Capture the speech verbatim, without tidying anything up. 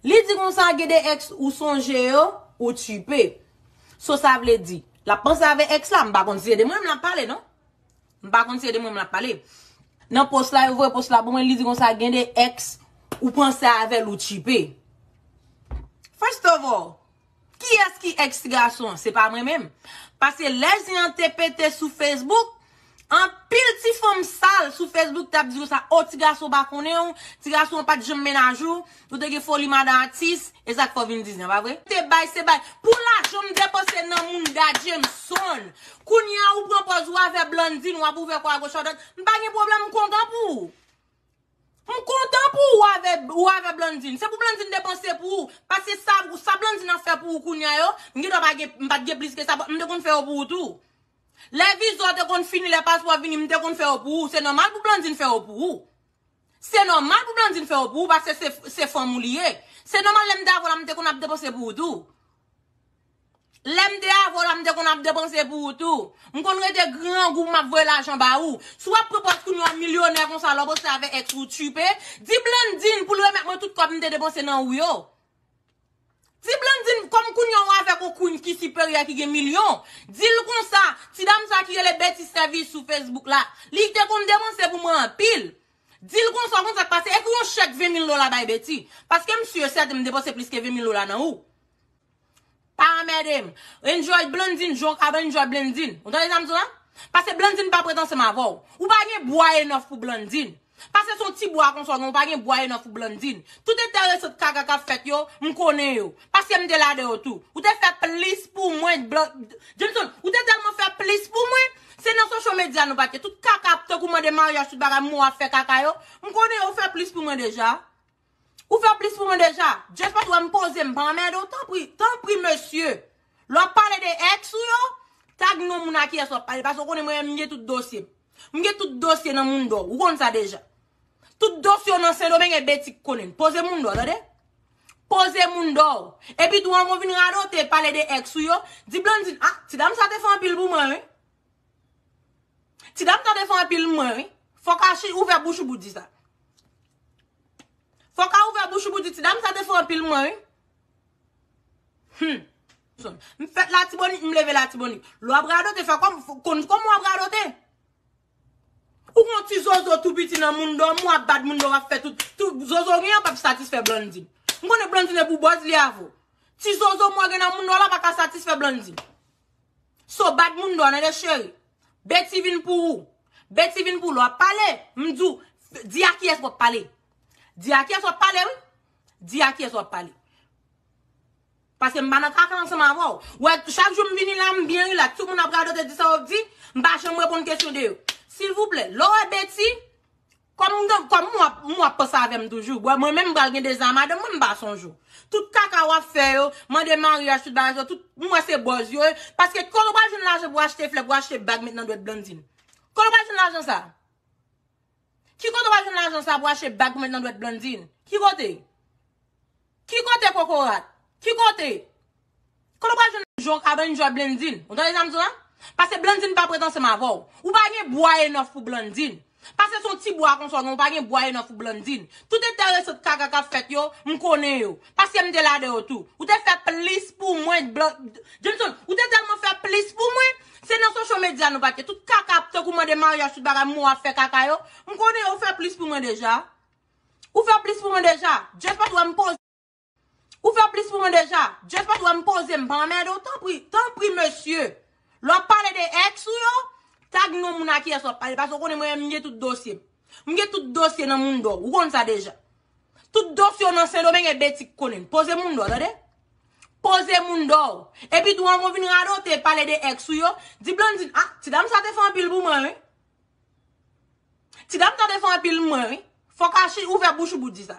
Li di konsa, gen de ex ou sonje yo, ou tchipe. So sa vle di, l ap panse avè ex la, m pa konn si se de mwen menm l ap pale, non. M pa konn si se de mwen menm l ap pale. Nan post la, yo voye post la pou mwen, li di konsa, gen de ex ou panse avè l, ou tchipe. First of all, kiyès ki ex ti gason an? Se pa mwen menm. Paske lè zen an te pete sou Facebook, anpil ti fanm sal sou Facebook t ap di konsa, o, ti gason pa konnen w, ti gason an pa t janm mennaj ou, ou te gen foli madan atis, e sa k fè w vin di zen an, pa vre? Te bay, se bay. Pou lajan m depanse nan mounda Jameson. Kounye a ou pran pòz ou avè Blandine, w ap ouvè kò a goch a dwat. M pa gen pwoblèm, m kontan pou ou. M kontan pou ou avè, ou avè Blandine. Se pou Blandine depanse pou ou. Paske sa, sa Blandine ap fè pou ou kounye a yo, m gen dwa pa gen, m pa t gen plis ke sa, m te konn fè yo pou ou tou. Lè viza w te konn fini, lè paspò vini, m te konn fè yo pou ou. Se nòmal pou Blandine fè yo pou ou. Se nòmal pou Blandine fè yo pou ou, paske se, se fanm ou li ye. Se nòmal lè m te avè w la, m te konn ap depanse pou ou tou. Lè m te avè w la, m te konn ap depanse pou ou tou. M konn rete grangou, m ap voye lajan ba ou. Si w ap pran pòz kounye a w milyonè konsa, lè w panse avè ex ou tchipe, di Blandine pou l remèt mwen tout kòb m te depanse nan ou yo. Di Blandine, kòm kounye a w avèk yon queen ki siperyè, ki gen milyon, di l konsa, ti dam sa ki rele Betty Service sou Facebook la, li te konn depanse pou mwen anpil. Di l konsa, w konn sa k pase, ekri yon chèk ven mil dola bay Betty. Paske m si e sèten m depanse plis ke ven mil dola nan ou. Pa anmède m. Enjoy Blandine, jan w ka enjoy Blandine. Ou tande sa m di w la? Paske Blandine pa prèt ansanm avè w. Ou pa gen bwa enòf pou Blandine. Paske se yon ti bwa konsa w gen, ou pa gen bwa enòf pou Blandine. Tout enteresan kaka k ap fèt yo, m konnen yo. Paske m te ladan yo tou. Ou te fè plis pou mwen, Blan-, Jameson, ou te tèlman fè plis pou mwen. Se nan social media nou pa t ye. Tout kaka ap tankou mande maryaj, tout bagay, mwen w ap fè kaka yo. M konnen yo, ou fè plis pou mwen deja. Ou fè plis pou mwen deja. Just pa t wè m poze, m pa anmède w, tanpri, tanpri mesye. Lè w ap pale de ex ou yo, tag non moun a kiyès w ap pale, paske w konnen mwen menm m gen tout dosye. M gen tout dosye nan moun dò, ou konn sa deja. Tout dosye w nan Sendomeng e Betty k konnen. Poze moun dò, tande? Poze moun dò. Epi tou anvan w vin radote pale de ex ou yo, di Blandine, ah, ti dam sa te fè anpil pou mwen, wi. Ti dam sa te fè anpil mwen, wi. Fòk a chi ouvè bouch ou pou di sa. Fòk a ouvè bouch ou pou di ti dam sa te fè anpil mwen, wi. Hmm. M fèt Latibonit, m leve Latibonit. Lè w ap radote, fè kòm, konn kòman w ap radote. Ou gon ti zozo tou piti nan moun dò, m w ap bat moun dò, w ap fè tout, tout zozo gen an p ap satisfè Blandine. M konnen Blandine e pou bòz li avè w. Ti zozo mwen gen nan moun dò la pa ka satisfè Blandine. So bat moun dò, tande cheri. Betty vin pou ou. Betty vin pou ou. Lè w ap pale, m di w, di a kiyès w ap pale. Di a kiyès w ap pale, wi. Di a kiyès w ap pale. Paske m pa nan kaka ansanm avè w. Wè, chak jou m vini la, m byen rilaks. Tout moun ap radote, di sa yo di, m pa janm reponn kesyon de yo. Silvouplè, lè w wè Betty, kòm m gen, kòm m w ap, m w ap panse avè m toujou. Bon, mwen menm m pral gen deza madanm mwen, m pa sonje w. Tout kaka w ap fè yo, mande maryaj, tout bagay sa, tout, m wè se bòz yo ye. Paske kote w pral jwenn lajan pou achte flè, pou achte bag met nan dwèt Blandine? Kote w pral jwenn lajan sa? Ki kote w pral jwenn lajan sa pou achte bag pou met nan dwèt Blandine? Ki kote? Ki kote kokorat? Ki kote? Kote w pral jwenn jan w ka enjoy Blandine? Ou tande sa m di w la? Paske Blandine pa prèt ansanm avè w. Ou pa gen bwa enòf pou Blandine. Paske se yon ti bwa konsa w gen, ou pa gen bwa enòf pou Blandine. Tout enteresan kaka k ap fèt yo, m konnen yo. Paske m te ladan yo tou. Ou te fè plis pou mwen, Blan-, Jameson, ou te tèlman fè plis pou mwen, se nan social media nou pa t ye. Tout kaka ap tankou mande maryaj, tout bagay, mwen w ap fè kaka yo. M konnen yo, ou fè plis pou mwen deja. Ou fè plis pou mwen deja. Just pa t wè m poze. Ou fè plis pou mwen deja. Just pa t wè m poze, m pa anmède w, tanpri, tanpri mesye. Lè w ap pale de ex ou yo, tag non moun a kiyès w ap pale, paske w konnen mwen menm m gen tout dosye m. M gen tout dosye nan moun dò, ou konn sa deja. Tout dosye w nan Sendomeng e Betty k konnen. Poze moun dò, tande? Poze moun dò. Epi tou anvan w vin radote pale de ex ou yo, di Blandine, ah, ti dam sa te fè anpil pou mwen, wi. Ti dam sa te fè anpil mwen, wi. Fòk a chi ouvè bouch ou pou di sa.